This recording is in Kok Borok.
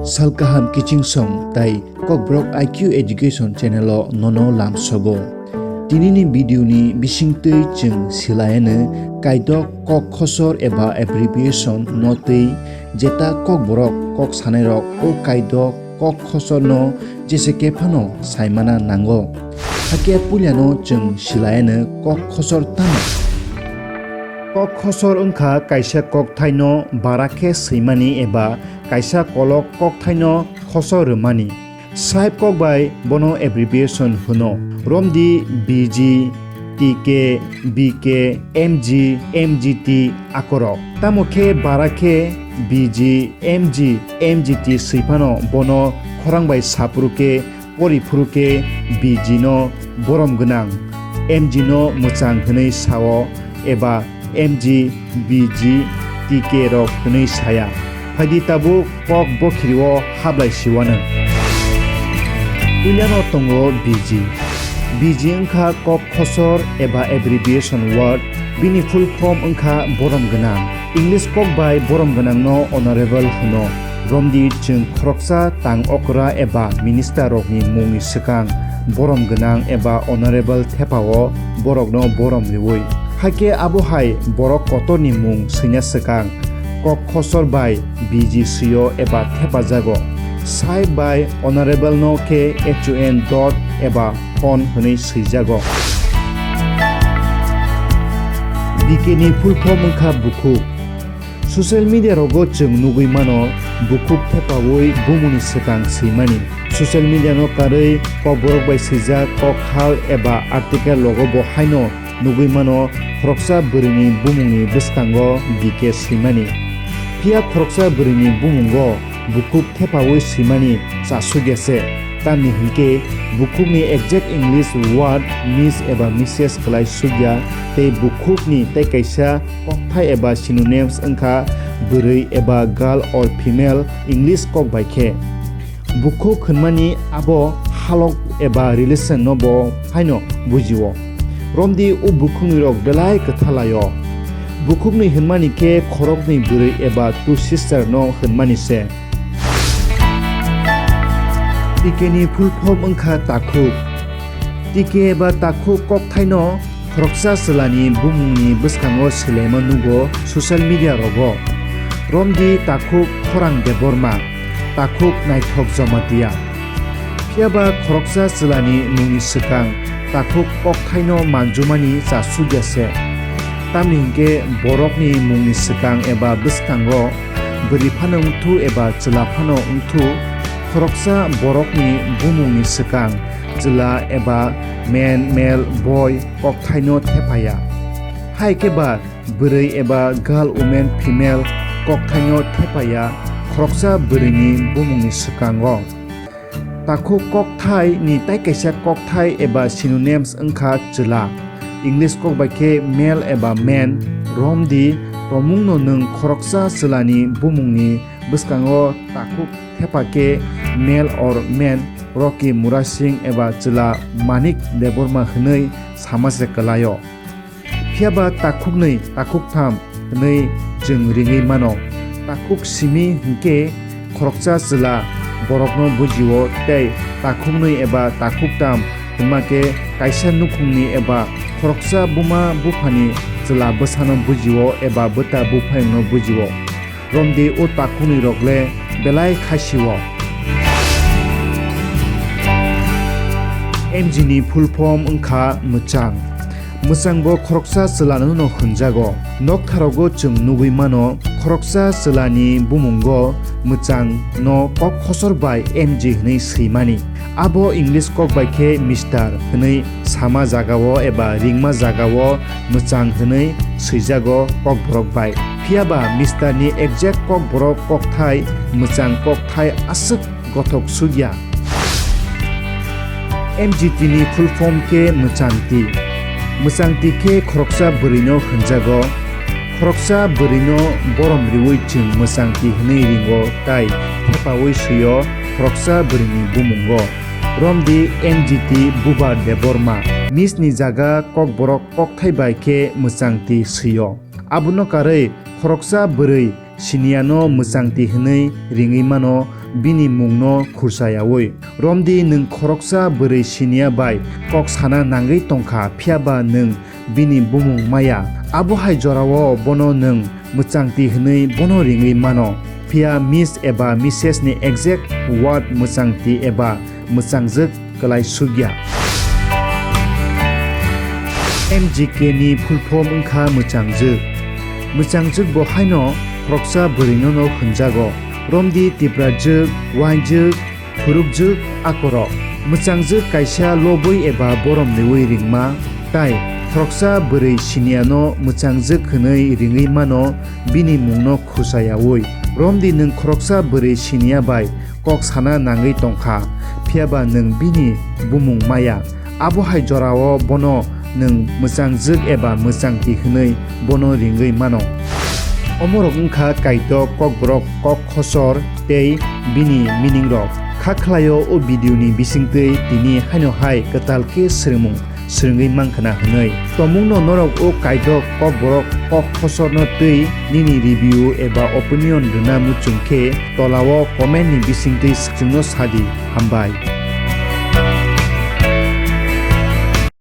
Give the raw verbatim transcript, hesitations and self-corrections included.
Salkaham kiching song tai Kokborok I Q Education channel o nono lamsogo. Tinini video ni bisingtwi chwng silayano kaidok kok khosor eba abbreviation no twi jeta Kokborok kok sanairok o kaidok kok khosor no jese khe phano saimana nango. Hakhe puilano chwng silayano kok khosor tamo. Kok khosor wngkha kaisa kokthaino bara khe swimani eba kaisa kolok kokthaino khosor rwmani. Saibe kok bai bono abbreviation hwno, romdi B G, T K, B K, M G, M G T akorok. Tamo khe bara khe B G, M G, M G T swi phano bono khorang bai saphuru khe pori phuru khe B G no borom gwnang, M G no mwchang hwnwi sao eba M G, B G, T K rok hwnwi saya. Phaidi tabuk kok bokhiri o hablai siwano. Puilano tongo B G. B G wngkha kok khosor eba abbreviation word, bini full form wngkha borom gwnang. English kok bai borom gwnang no honorable hwno. Romdi chwng khoroksa tang okra eba minister rokni mungni swkang borom gwnang eba honorable thepao borokno borom riwi. Hakhe abo hai borok kotorni mung swina swkang kok khosor bai B G swio eba thepajago. Saibe bai honorable no khe H O N dot eba hon hwnwi swijago. B K ni full form wngkha bukhuk. Social media rogo chwng nugwi mano bukhuk thepawi bumungni swkang swimani. Social media no karwi kokborok bai swijak kok hal eba article rogo bo haino nugwi mano khoroksa bwrwini bumungni bwskango B K swimani. Phiya khoroksa bwrwini bumungo bukhuk thepawi swimani chasukya se, tamni hinkhe bukhukni exact English word miss eba misses kwlai sukya tei bukhukni tei kaisa kokthai eba synonyms wngkha bwrwi eba girl or female English kok bai khe. Bukhuk hwnmani abo halok eba relation no bo haino bujio. Romdi o bukhukni rok belai kwtha laio. Bukhukni hwnmani khe khoroknwi bwrwi eba two sister no hwnmani se. T K ni full form wngkha takhuk. T K eba takhuk kokthaino khoroksa chwlani bumungni bwskango swlaima nugo social media rogo. Romdi takhuk Khorang Debbarma, takhuk Naithok Jamatia. Phiyaba khoroksa chwlani mungni swkang takhuk kokthaino manjumani chasukya se. Tamni hinkhe borokni mungni swkang eba bwskango bwrwi phano wngthu eba chwla phano wngthu, khoroksa borokni bumungni swkang chwla eba man, male, boy kokthaino thephaya. Hai khe ba bwrwi eba girl, woman, female kokthaino thephaya khoroksa bwrwini bumungni swkango. Takhuk kokthai ni tai kaisa kokthai eba synonyms wngkha chwla. English kok bai khe male eba man. Romdi tomungno nwng khoroksa chwlani bumungni bwskango takhuk thepa khe male or man Rocky Murasing eba chwla Manik Debbarma hwnwi sama se kwlaio. Phiyaba takhuknwi takhuktham hwnwi chwng ringwi mano. Takhuk simi hinkhe khoroksa chwla borokno bujio tei takhuknwi eba takhuktham hwnma khe kaisa nukhungni eba khoroksa buma buphani chwla bwsano bujio eba bwta buphayungno bujio. Romdi o takhuknwi rok le belai khaisio. M G ni full form wngkha mwchang. Mwchang bo khoroksa chwlano no hwnjago. Noktharogo chwng nugwi mano, khoroksa chwlani bumungo mwchang no kok khosor bai M G hwnwi swimani. Abo English kok bai khe mister hwnwi sama jagao eba ringma jagao mwchang hwnwi swijago kokborok bai. Phiyaba mister ni exact kokborok kokthai mwchang kokthai aswk gothok sukya. M G T ni full form khe mwchangti. Mwchangti khe khoroksa bwrwino hwnjago. Khoroksa bwrwino borom riwi chwng mwchangti hwnwi ringo tai thepawi swio khoroksa bwrwini bumungo. Romdi M G T Bubar Debbarma. Miss ni jaga kokborok kokthai bai khe mwchangti swio. Abono karwi khoroksa bwrwi siniano mwchangti hwnwi ringwi mano bini mungno khursa yaui. Romdi nwng khoroksa bwrwi siniya bai kok sana nangwi tongkha, phiyaba nwng bini bumung maya. Abo hai jorao bono nwng mwchangti hwnwi bono ringwi mano, phiya Miss eba Misses ni exact word mwchangti eba mwchangjwk kwlai sukya. M G K ni full form wngkha mwchangjwk. Mwchangjwk bo haino khoroksa bwrwinono hwnjago, romdi tiprajwk, wainjwk, phurukjwk akorok. Mwchangjwk kaisa lobwi eba borom riui ringma, tai khoroksa bwrwi siniano mwchangjwk hwnwi ringwi mano bini mungno khursa yaui. Romdi nwng khoroksa bwrwi siniya bai kok sana nangwi tongkha, phiyaba nwng bini bumung maya. Abo hai jorao bono nwng mwchangjwk eba mwchangti hwnwi bono ringwi mano. Omorok wngkha kaitok, kokborok, kok khosor tei bini meaning rok. Kha khlaio o video ni bisingtwi tini haino hai kwtal khe swrwngmung swrwngwi mankha na hwnwi. Tomungno norok o kaitok, kokborok, kok khosorno twi nini review eba opinion rwna muchung khe tolao comment ni bisingtwi swkangno sadi. Hambai.